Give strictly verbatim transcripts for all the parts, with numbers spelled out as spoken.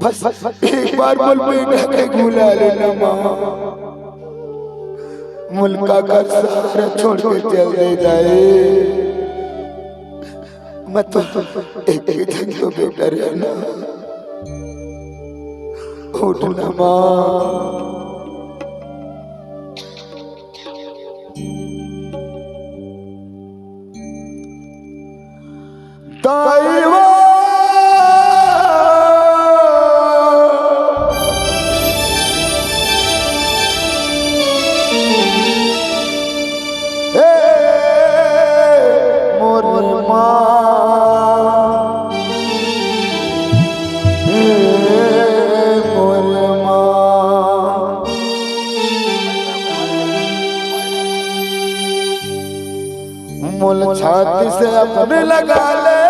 बस एक बार मोर बेटा के बुला ले ना माँ। मोला काकर सहारा छोड़ के चल दे दाई। मैं तो एक ही दिन तो बेटा रहे ना। उठ ना माँ। दाई वो। ए मोर माँ, ए मोर माँ। मोला छाती से अपन लगा ले।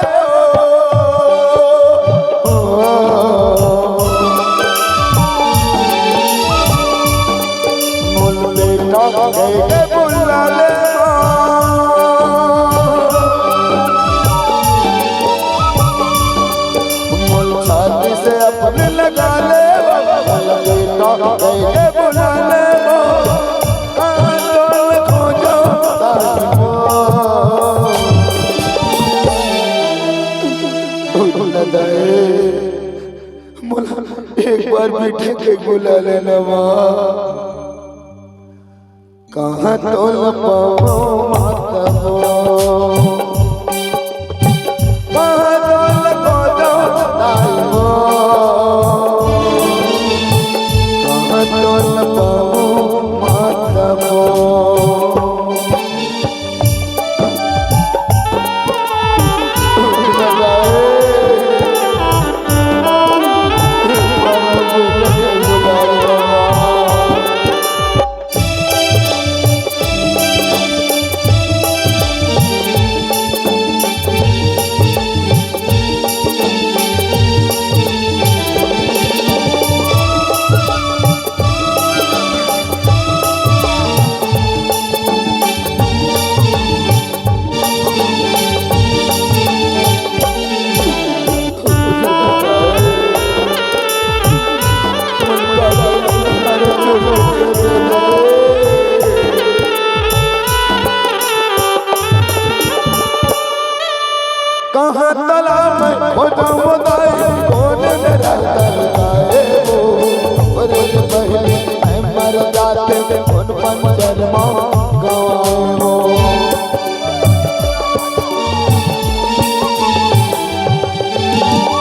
मोला बेटा कह के बुला ले। मोला छाती से अपन लगा ले। मोला बेटा कह के बुला ले। मोला एक बार बेटा के बुला ले ना माँ। कहाँ तोला पावँ माता हो। कहाँ तोला खोजों दाई हो। कहाँ तोला पावँ माता हो। कहाँ तला मैं खोजों दाई, कोन मेरा दर दाई वो। अरे पहले मैं मर जाते, कोन पंचर माँ गवाए वो।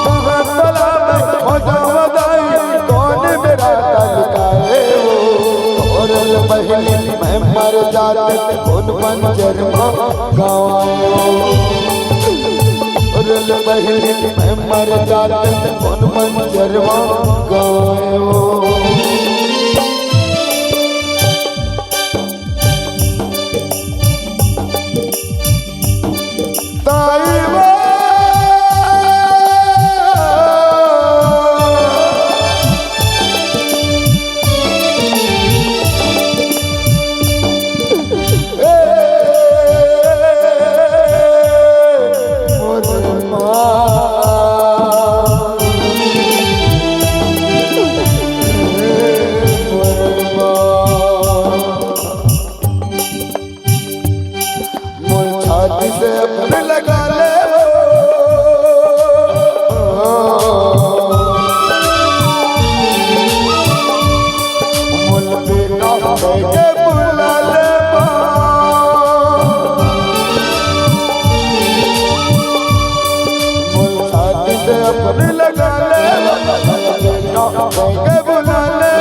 कहाँ तला मैं खोजों दाई, कोन मेरा दर दाई वो। अरे पहले मैं मर जाते, कोन पंचर माँ गवायो। रे बहिनी, मैं मर जाते, कोन पंचर माँ गवायो। ताई वो। मोर छाती से अपन लगा ले। मोर बेटा कह के बुला ले। मोर छाती से अपन लगा ले। मोर बेटा कह के बुला ले।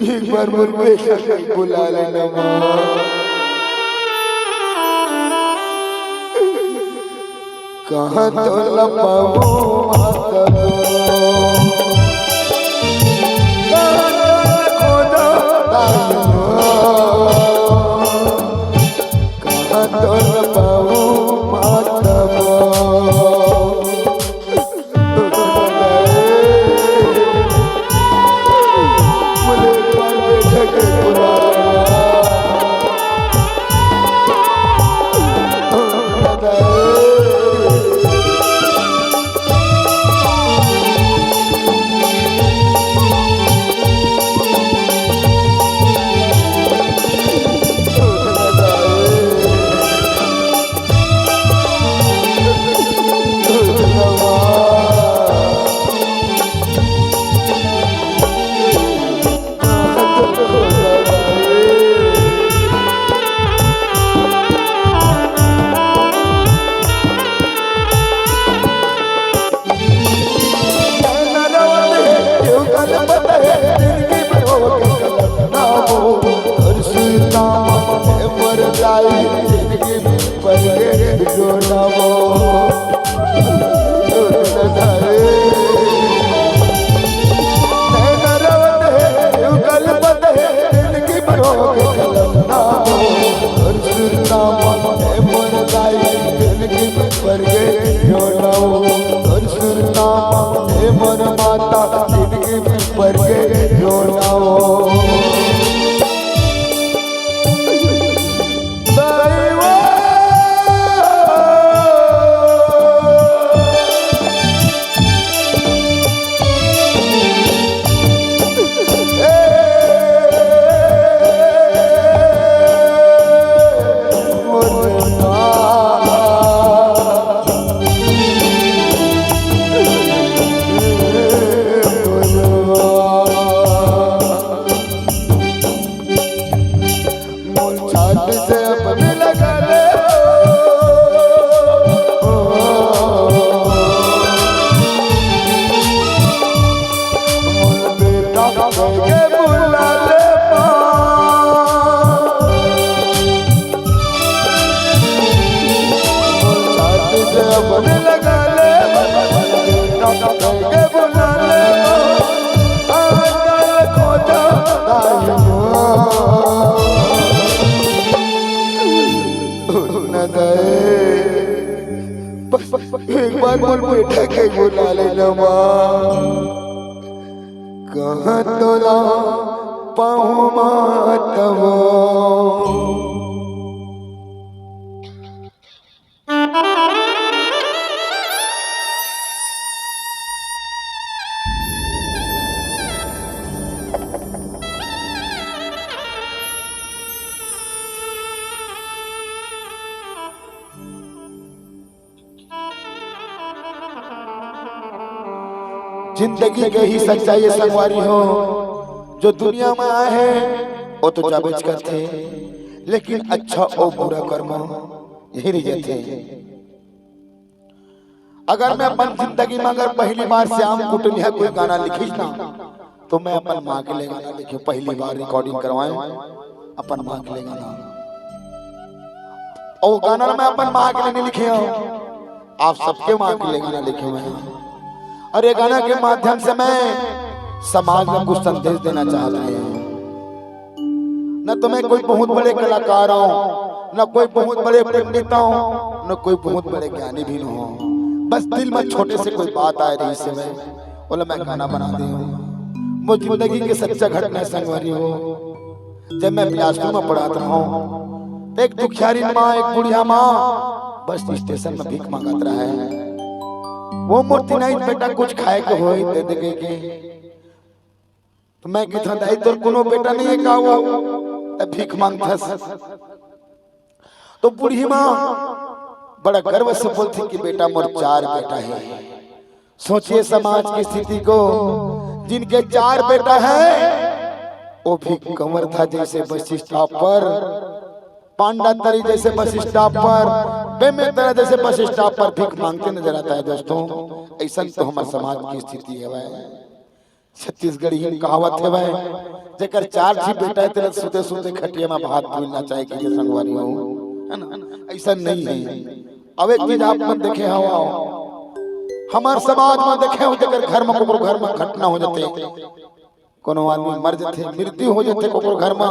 एक बार मोर बेटा के बुला लेना माँ। कहाँ तोला पावँ माता हो। कहाँ तोला खोजों दाई हो। कहाँ तोला पावँ माता हो। मोला जिंदगी में पल के जोड़ावो। एक बार मोर बेटा के बुला लेना माँ। कहाँ तोला पाहूँ माँ तब। जिंदगी के ही सच्चाई है संगवारी हो, जो दुनिया में आए हैं वो तो जाबेच करथे, लेकिन अच्छा और बुरा कर्म यही रह जाथे। अगर मैं अपन जिंदगी में अगर पहली बार श्याम कुटलिया कोई गाना लिखिस ना, तो मैं अपन माँ के लिए गाना लिखूं। पहली बार रिकॉर्डिंग करवाए अपन माँ के लिए गाना। और वो गाना मैं अपन माँ के लिए नहीं लिखे हूँ, आप सबके माँ के लिए गाना लिखे हुए हैं। और ये गाना के माध्यम से मैं समाज में कुछ संदेश देना चाहता हूँ। न तो मैं कोई बहुत बड़े कलाकार हूँ, न कोई बहुत बड़े पंडित हूँ, न कोई बहुत बड़े ज्ञानी भी नहीं हूँ। बस दिल में छोटे से कोई बात आ रही से मैं बोला मैं गाना बना दे हूँ। वो जिंदगी के सच्चा घटना संगवारी हो। जब मैं बिलासपुर में पढ़त रहूं, तो एक दुखियारी माँ, एक बुढ़िया माँ बस स्टेशन में भीख मांगत रहे। वो मोर तीनों बेटा कुछ खाए के होए दे दे के, तो मैं कहता दाई तोर कोनो बेटा नहीं है का वो, तब भीख मांगथस। तो बूढ़ी माँ बड़ा गर्व से बोलती कि बेटा मोर चार बेटा है। सोचिए समाज की स्थिति को, जिनके चार बेटा है वो भी कंवर था जैसे बस स्टॉप पर, पांडा तरी जैसे बस स्टॉप पर, बेमेतरा जैसे बस स्टॉप पर भीख मांगते नजर आता है। दोस्तों, ऐसा तो हमारे समाज की स्थिति है भाई। छत्तीसगढ़ी में कहावत है भाई, जेकर चार झी बेटा है तेला सुते सुते खटिया में भात भूलना चाहे कि संगवारी हो, है ना? ऐसा नहीं है। अब एक चीज आप मन देखे हो, हमार समाज में देखे हो, जेकर घर में कोकरो घर में घटना हो जाते, कोनो आदमी मर जाते, मृत्यु हो जाते कोकरो घर में,